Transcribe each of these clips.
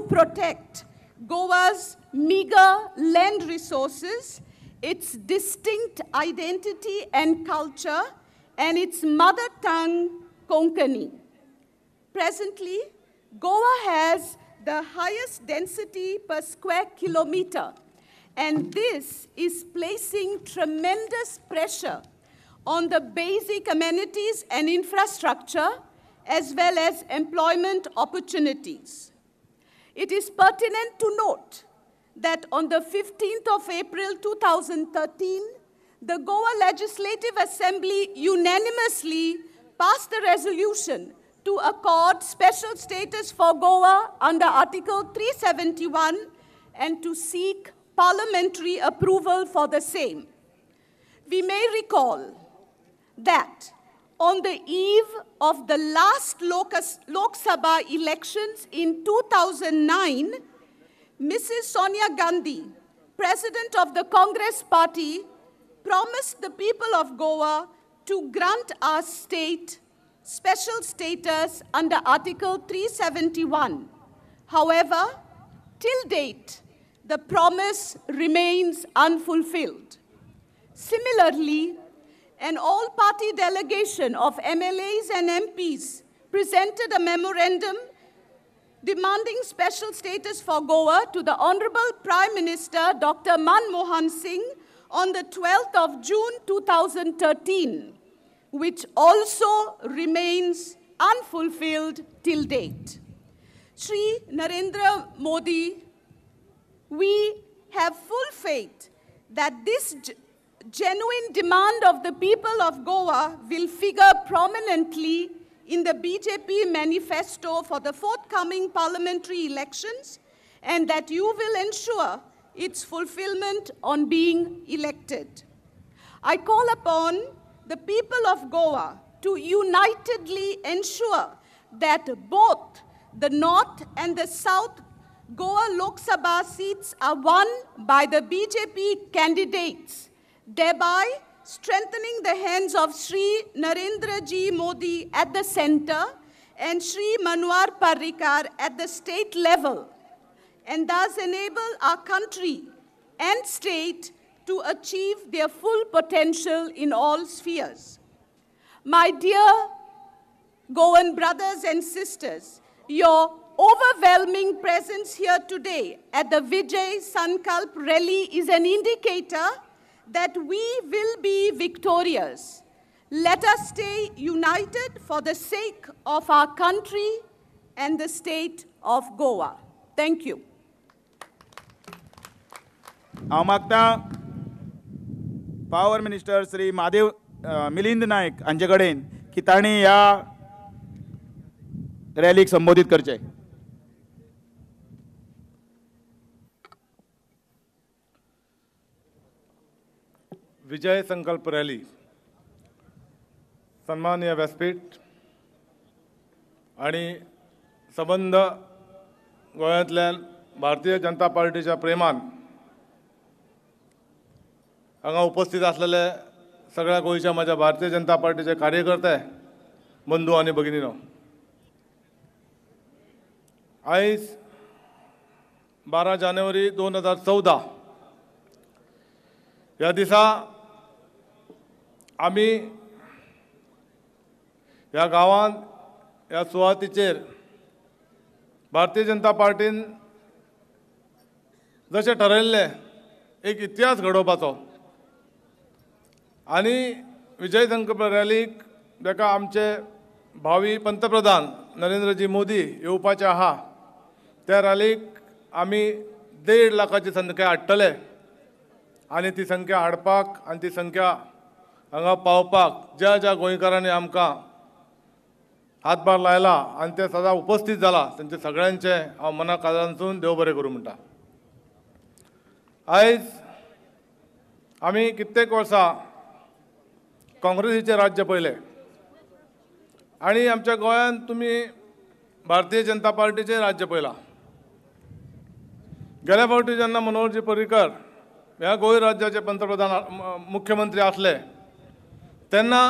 protect Goa's meager land resources, its distinct identity and culture, and its mother tongue, Konkani. Presently, Goa has the highest density per square kilometer, and this is placing tremendous pressure on the basic amenities and infrastructure, as well as employment opportunities. It is pertinent to note that on the 15th of April 2013, the Goa Legislative Assembly unanimously passed a resolution to accord special status for Goa under Article 371 and to seek parliamentary approval for the same. We may recall that on the eve of the last Lok Sabha elections in 2009, Mrs. Sonia Gandhi, President of the Congress Party, promised the people of Goa to grant our state special status under Article 371. However, till date, the promise remains unfulfilled. Similarly, an all-party delegation of MLAs and MPs presented a memorandum demanding special status for Goa to the Honorable Prime Minister, Dr. Manmohan Singh, on the 12th of June 2013, which also remains unfulfilled till date. Shri Narendra Modi, we have full faith that this genuine demand of the people of Goa will figure prominently in the BJP manifesto for the forthcoming parliamentary elections, and that you will ensure its fulfillment on being elected. I call upon the people of Goa to unitedly ensure that both the North and the South Goa Lok Sabha seats are won by the BJP candidates, thereby strengthening the hands of Shri Narendra Ji Modi at the center and Shri Manohar Parrikar at the state level, and thus enable our country and state to achieve their full potential in all spheres. My dear Goan brothers and sisters, your overwhelming presence here today at the Vijay Sankalp Rally is an indicator that we will be victorious. Let us stay united for the sake of our country and the state of Goa. Thank you. हांव मागता power minister Shri Mahadev Milind Naik हांचे कडेन की तांणी ह्या रॅलीक संबोधीत करचें. विजय संकल्प rally सन्माननीय व्यासपीठ आनी सबंद गोंयांतल्यान भारतीय जनता पार्टीच्या प्रेमान हांगा उपस्थित आसलेले सगळ्या गोंयच्या म्हज्या भारतीय जनता पार्टीचे कार्यकर्ते बंधू आनी भगिनीनो, आयज 12 जानेवारी 2014 ह्या दिसा आमी ह्या गांवांत ह्या सुवातीचेर भारतीय जनता पार्टीन जशें ठरयल्लें एक इतिहास घडोवपाचो आनी विजय संकल्प रॅलीक जाका आमचे भावी पंतप्रधान नरेंद्रजी मोदी येवपाचे आहा त्या रॅलीक आमी 1.5 लाखाची संख्या हाडटले आनी ती संख्या हाडपाक आनी ती संख्या हांगा पावपाक ज्या ज्या गोंयकारांनी आमकां हातभार लायला आनी ते सदां उपस्थित जाला तांचे सगळ्यांचे हांव मना काळजांतसून देव बरें करूं म्हणटा. आयज आमी कित्येक वर्सां काँग्रेसीचें राज्य पळयलें आनी आमच्या गोंयांत तुमी भारतीय जनता पार्टीचें राज्य पळयलां. गेल्या फावटी जेन्ना मनोहरजी पर्रीकर ह्या गोंय राज्याचे पंतप्रधान मुख्यमंत्री आसले तेन्ना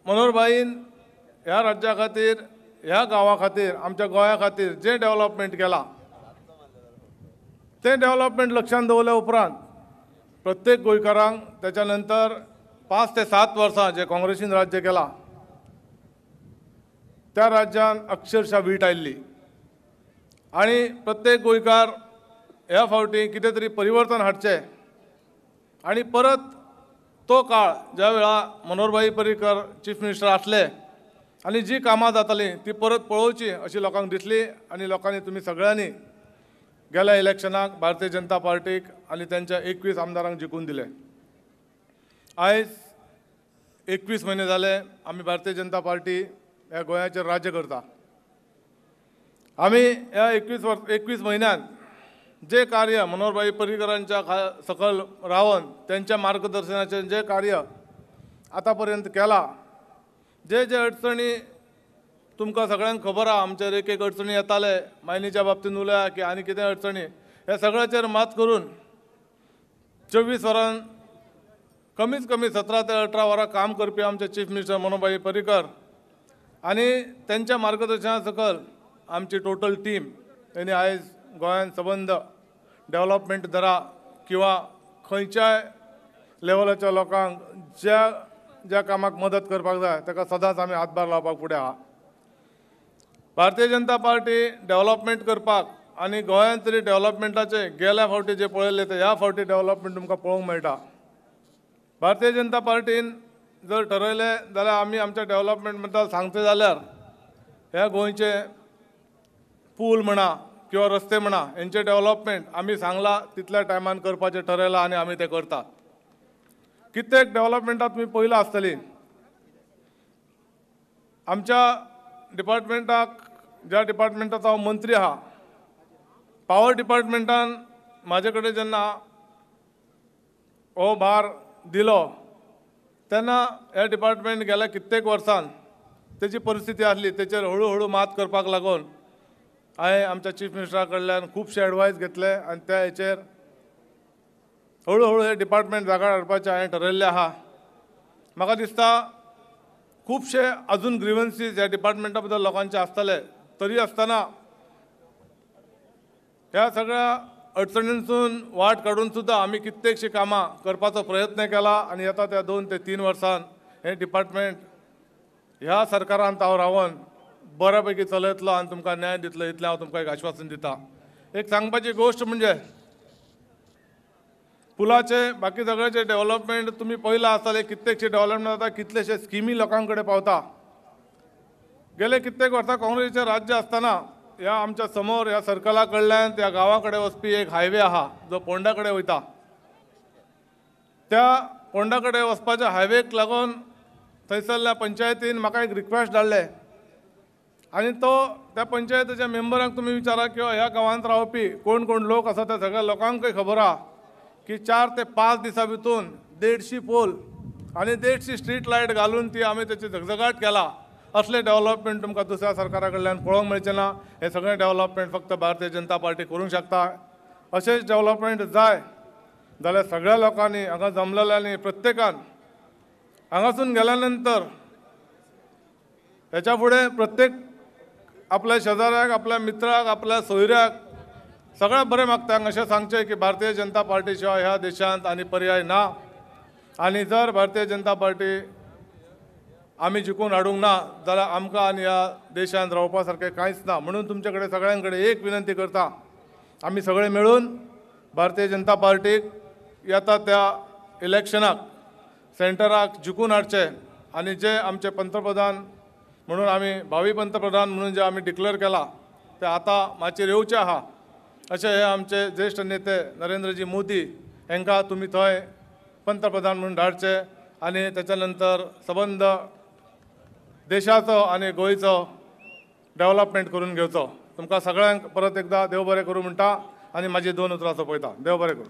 मनोहरभाईन ह्या राज्या खातीर ह्या गांवा खातीर आमच्या गोंया खातीर जें डेव्हलपमेंट केलां तें डेव्हलपमेंट लक्षांत दवरल्या उपरांत प्रत्येक गोंयकारांक त्याच्या नंतर 5 ते 7 वर्सां जे काँग्रेसीन राज्य केलां त्या राज्यान अक्षरशः वीट आयिल्ली आनी प्रत्येक गोंयकार ह्या फावटी कितें तरी परिवर्तन हाडचें आनी परत तो काळ ज्या वेळा मनोहरभाई पर्रीकर चीफ मिनिस्टर आसले आनी जी कामां जातालीं ती परत पळोवची अशी लोकांक दिसली आनी लोकांनी तुमी सगळ्यांनी गेल्या इलेक्शनाक भारतीय जनता पार्टीक आनी तांच्या 21 आमदारांक जिखून दिले. आयज 21 म्हयने जाले आमी भारतीय जनता पार्टी ह्या गोंयाचेर राज्य करता. आमी ह्या 21 म्हयन्यांत जे कार्य मनोहरभाई पर्रीकरांच्या सकल रावन त्यांच्या मार्गदर्शनाचें जे कार्य आतां पर्यंत केलां, जे जे अडचणी तुमकां सगळ्यांक खबर आहा, आमचेर एक एक अडचणी येताले मायनीच्या बाबतींत उलया की आनी कितें अडचणी, ह्या सगळ्याचेर मात करून 24 वरां कमीत कमी 17 ते 18 वरां काम करपी आमचे चीफ मिनिस्टर मनोहरभाई पर्रीकर आनी त्यांच्या मार्गदर्शना सकल आमची टोटल टीम तेणी आयज गोंयांत सबंद डेव्हलपमेंट धरा किंवा खंयच्याय लेवलाच्या लोकांक ज्या ज्या कामाक मदत करपाक जाय ताका सदांच आमी हातभार लावपाक फुडें आहा. भारतीय जनता पार्टी डेव्हलपमेंट करपाक आनी गोंयांत तरी डेव्हलपमेंटाचे गेल्या फावटी जे पळयल्ले ते ह्या फावटी डेव्हलपमेंट तुमकां पळोवंक मेळटा. भारतीय जनता पार्टीन जर ठरयलें जाल्यार आमी आमच्या डेव्हलपमेंट बद्दल सांगचे जाल्यार ह्या गोंयचे पूल म्हणा किंवा रस्ते म्हणा हेंचें डेव्हलपमेंट आमी सांगलां तितल्या टायमान करपाचें ठरयलां आनी आमी तें करतात. कित्येक डेव्हलपमेंटां तुमी पळयलां आसतलीं. आमच्या डिपार्टमेंटाक ज्या डिपार्टमेंटाचो हांव मंत्री आहा, पावर डिपार्टमेंटान म्हाजे कडेन जेन्ना हो भार दिलो तेन्ना हे डिपार्टमेंट गेल्या कित्येक वर्सान तेजी परिस्थिती आसली तेचेर हळू हळू मात करपाक लागून हांवें आमच्या चीफ मिनिस्टरा कडल्यान खुबशे एडवायस घेतले आनी त्या हेचेर हळू हळू हे डिपार्टमेंट जाग्यार हाडपाचें हांवें ठरयल्लें आहा. म्हाका दिसता खुबशे अजून ग्रिवन्सीज ह्या डिपार्टमेंटा बद्दल लोकांचे आसतले, तरी आसतना ह्या सगळ्या अडचणींतसून वाट काडून सुद्दां आमी कित्येकशीं कामां करपाचो प्रयत्न केला आनी येता त्या 2 ते 3 वर्सान हें डिपार्टमेंट ह्या सरकारान हांव रावन बऱ्या पैकी चलयतलो आनी तुमकां न्याय दितलो इतलें हांव तुमकां एक आश्वासन दिता. एक सांगपाची गोश्ट म्हणजे पुलाचे बाकी सगळ्याचे डेव्हलपमेंट तुमी पळयलां आसतलें, कित्येकशे डेव्हलपमेंट जाता, कितलेशे स्किमी लोकां कडेन पावता. गेले कित्येक वर्सां काँग्रेसीचें राज्य आसतना ह्या आमच्या समोर ह्या सर्कला कडल्यान त्या गांवा कडेन वचपी एक हायवे आहा जो पोंडा कडेन वयता. त्या पोंडा कडेन वचपाच्या हायवेक लागून थंयसरल्या पंचायतीन म्हाका एक रिक्वेस्ट धाडलें आनी तो त्या पंचायतीच्या मेंबरांक तुमी विचारा किंवा ह्या गांवांत रावपी कोण कोण लोक आसा त्या सगळ्या लोकांकय खबर आहा की 4 ते 5 दिसां भितून 150 पोल आनी 150 स्ट्रीट लायट घालून ती आमी तेची झगझगाट केला. असलें डेव्हलपमेंट तुमकां दुसऱ्या सरकारा कडल्यान पळोवंक मेळचें ना. हें सगळें डेव्हलपमेंट फक्त भारतीय जनता पार्टी करूंक शकता. अशेंच डेव्हलपमेंट जाय जाल्यार सगळ्या लोकांनी हांगा जमलेल्यांनी प्रत्येकान हांगासून गेल्या नंतर हेच्या फुडें प्रत्येक आपल्या शेजाऱ्याक, आपल्या मित्राक, आपल्या सोयऱ्याक सगळ्या बरें मागता अशें सांगचें की भारतीय जनता पार्टी शिवाय ह्या देशांत आनी पर्याय ना आनी जर भारतीय जनता पार्टी आमी जिखून हाडूंक ना जाल्यार आमकां आनी ह्या देशांत रावपा सारकें कांयच ना. म्हणून तुमचे कडेन सगळ्यां कडेन एक विनंती करता, आमी सगळे मेळून भारतीय जनता पार्टीक येता त्या इलेक्शनाक सेंटराक जिखून हाडचें आनी जे आमचे पंतप्रधान म्हणून आमी भावी पंतप्रधान म्हणून जे आमी डिक्लेअर केला ते आतां माचयेर येवचे आहा अशें हे आमचे ज्येश्ठ नेते नरेंद्रजी मोदी हांकां तुमी थंय पंतप्रधान म्हणून धाडचे आनी तेच्या नंतर सबंद देशाचो आनी गोंयचो डेव्हलपमेंट करून घेवचो. तुमकां सगळ्यांक परत एकदां देव बरें करूं म्हणटा आनी म्हाजी 2 उतरां सोंपयता. देव बरें करूं.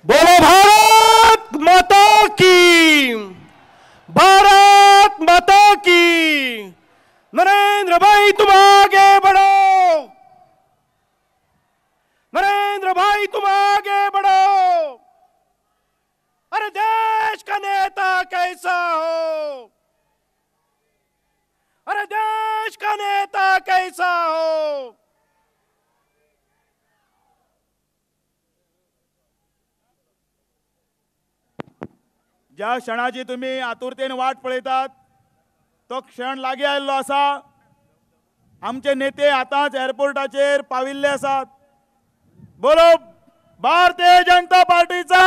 बोलो भारत माता की, भारत माता की. नरेंद्र भाई तुम आगे बढ़ो, नरेंद्र भाई तुम आगे बढ़ो. अरे देश का नेता कैसा हो, अरे देश ज्या क्षणाची तुमी आतुरतेन वाट पळयतात तो क्षण लागीं आयिल्लो आसा। आमचे नेते आतांच एअरपोर्टाचेर पाविल्ले आसात। बोलो भारतीय जनता पार्टीचा।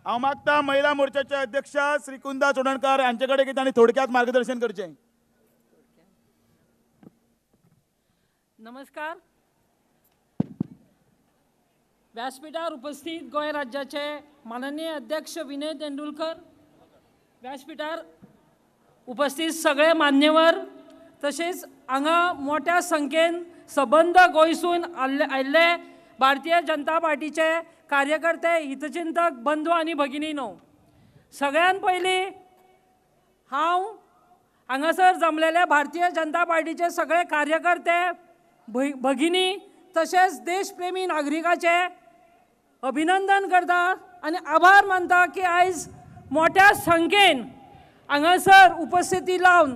हांव मागता महिला मोर्चाचे अध्यक्ष श्री कुंदा चोडणकर हांचे कडेन की तांणी थोडक्यात मार्गदर्शन करचें। नमस्कार। व्यासपीठार उपस्थित गोंय राज्याचे माननीय अध्यक्ष विनय तेंडुलकर, व्यासपीठार उपस्थित सगळे मान्यवर, तशेंच हांगा मोठ्या संख्येन सबंद गोंयसून आयिल्ले भारतीय जनता पार्टीचे कार्यकर्ते, हितचिंतक, बंधू आनी भगिनीनो, सगळ्यान पयलीं हांव हांगासर जमलेले भारतीय जनता पार्टीचे सगळे कार्यकर्ते, भगिनी तशेंच देशप्रेमी नागरिकाचे अभिनंदन करता आनी आभार मानता की आयज मोठ्या संख्येन हांगासर उपस्थिती लावन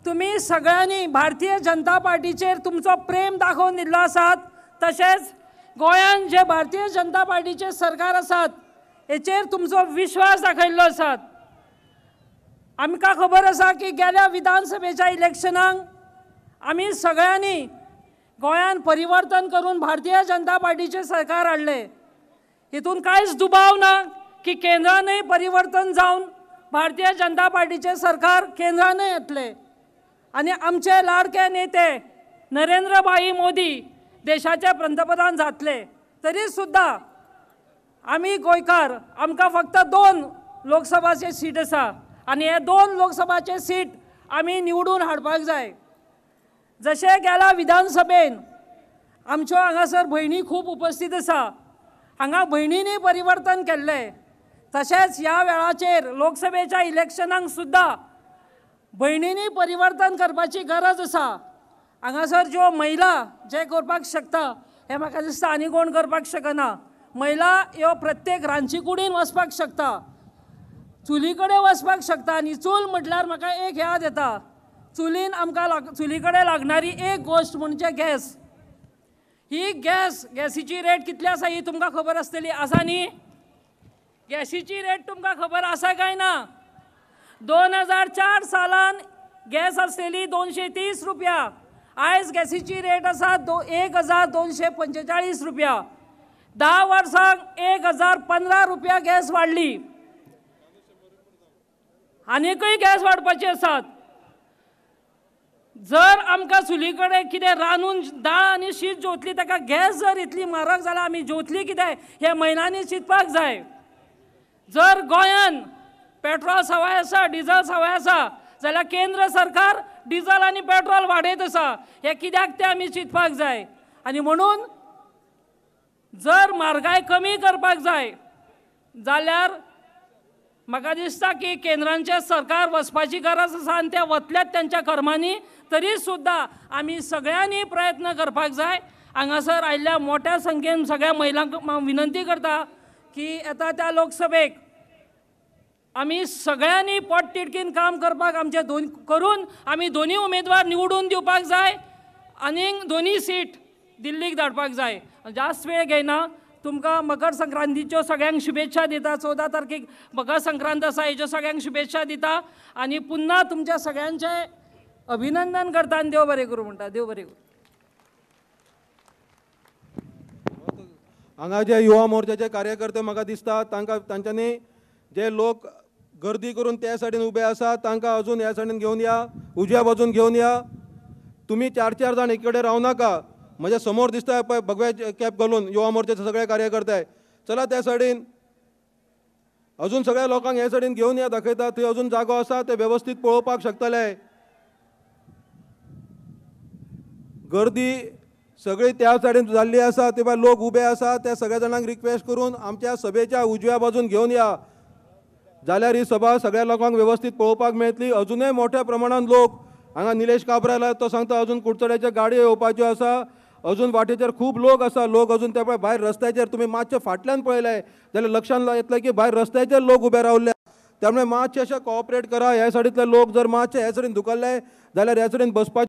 तुमी सगळ्यांनी भारतीय जनता पार्टीचेर तुमचो प्रेम दाखोवन दिल्लो आसात। तशेंच गोंयांत जे भारतीय जनता पार्टीचे सरकार आसात हेचेर तुमचो विश्वास दाखयल्लो आसात। आमकां खबर आसा की गेल्या विधानसभेच्या इलेक्शनाक आमी सगळ्यांनी गोंयांत परिवर्तन करून भारतीय जनता पार्टीचे सरकार हाडलें। हितून कांयच दुबाव ना की केंद्रानूय परिवर्तन जावन भारतीय जनता पार्टीचे सरकार केंद्रानूय येतलें आनी आमचे लाडके नेते नरेंद्रभाई मोदी देशाचे पंतप्रधान जातले। तरी सुद्दां आमी गोंयकार आमकां फक्त 2 लोकसभाचे सीट आसा आनी हे 2 लोकसभाचे सीट आमी निवडून हाडपाक जाय। जशें गेल्या विधानसभेन आमच्यो हांगासर भयणी खूब उपस्थित आसा, हांगा भयणींनी परिवर्तन केल्लें, तशेंच ह्या वेळाचेर लोकसभेच्या इलेक्शनाक सुद्दां भयणींनी परिवर्तन करपाची गरज आसा। हांगासर ज्यो महिला जे करपाक शकता हें म्हाका दिसता आनी कोण करपाक शकना। महिला ह्यो प्रत्येक रांदचे कुडीन वचपाक शकता, चुली कडेन वचपाक शकता आनी चूल म्हटल्यार म्हाका एक याद येता, चुलीन आमकां चुली कडेन लागणारी एक गोश्ट म्हणजे गॅस। ही गॅस, गॅसीची रेट कितली आसा ही तुमकां खबर आसतली आसा न्ही? गॅसीची रेट तुमकां खबर आसा काय ना? 2004 सालान गॅस आसलेली 230 रुपया, आयज गॅसीची रेट आसा 1245 रुपया। 10 वर्सांक 1015 रुपया गॅस वाडली। आनीकूय गॅस वाडपाची आसात। जर आमकां चुली कडेन कितें रांदून दाळ आनी शीत जेवतली ताका गॅस जर इतली म्हारग जाल्यार आमी जेवतली कितें हें महिलांनी चिंतपाक जाय। जर गोंयान पेट्रोल सवाय आसा, डिजल सवाय आसा जाल्यार केंद्र सरकार डिजल आनी पेट्रोल वाडयत आसा, हें कित्याक तें आमी चिंतपाक जाय। आनी म्हणून जर म्हारगाय कमी करपाक जाय जाल्यार म्हाका दिसता की केंद्रांचें सरकार वचपाची गरज आसा आनी ते वतलेच तेंच्या कर्मांनी। तरी सुद्दां आमी सगळ्यांनी प्रयत्न करपाक जाय। हांगासर आयिल्ल्या मोठ्या संख्येन सगळ्या महिलांक हांव विनंती करता की येता त्या लोकसभेक आमी सगळ्यांनी पोटतिडकीन काम करपाक आमचे दोन करून आमी दोनी उमेदवार निवडून दिवपाक जाय आनी दोनी सीट दिल्लीक धाडपाक जाय। जास्त वेळ घेयना, तुमकां मकर संक्रांतीच्यो सगळ्यांक शुभेच्छा दिता। 14 तारखेक मकर संक्रांत आसा, हेच्यो सगळ्यांक शुभेच्छा दिता आनी पुन्हा तुमच्या सगळ्यांचें अभिनंदन करता आनी देव बरें करूं म्हणटा। देव बरें करूं। हांगा जे युवा मोर्चाचे कार्यकर्ते म्हाका दिसता तांकां तांच्यांनी जे लोक गर्दी करून त्या सायडीन उबे आसा तांकां अजून ह्या सायडीन घेवन या, उजव्या बाजून घेवन या। तुमी 4-4 जाण एक कडेन रावनाका। म्हज्या समोर दिसता पळय भगव्या कॅप घालून युवा मोर्चाचे सगळे कार्यकर्ते, चला त्या सायडीन अजून सगळ्या लोकांक ह्या सायडीन घेवन या, दाखयता थंय अजून जागो आसा ते वेवस्थीत पळोवपाक शकतले। गर्दी सगळी त्या सायडीन जाल्ली आसा, ते भायर लोक उबे आसा, त्या सगळ्या जाणांक रिक्वेस्ट करून आमच्या सभेच्या उजव्या बाजून घेवन या, जाल्यार ही सभा सगळ्या लोकांक वेवस्थीत पळोवपाक मेळटली। अजूनय मोठ्या प्रमाणान लोक हांगा निलेश काब्राल तो सांगता अजून कुडचड्याच्यो गाडयो येवपाच्यो आसा, अजून वाटेचेर खूब लोक आसा, लोक अजून त्या भायर रस्त्याचेर तुमी मातशे फाटल्यान पळयले जाल्यार लक्षांत येतलें की भायर रस्त्याचेर लोक उबे रावले। त्यामुळे मातशे अशें कॉपरेट करा। ह्या सायडींतले लोक जर मातशे ह्या सायडीन धुकल्ले जाल्यार ह्या सायडीन बसपाचे